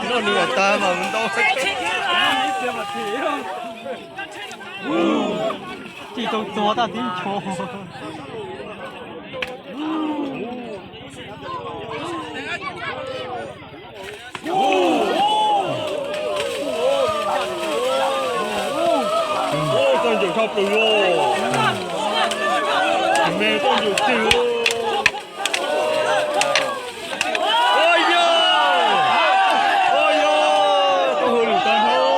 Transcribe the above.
Noj nws los tag mas ntau. Tsis tau txog tag tib ncho. Txoj ntsaum tshaj plaws los. Me txoj ntsaum twg los. Ua yog, ua yog, koj hauj lwm tag nrho.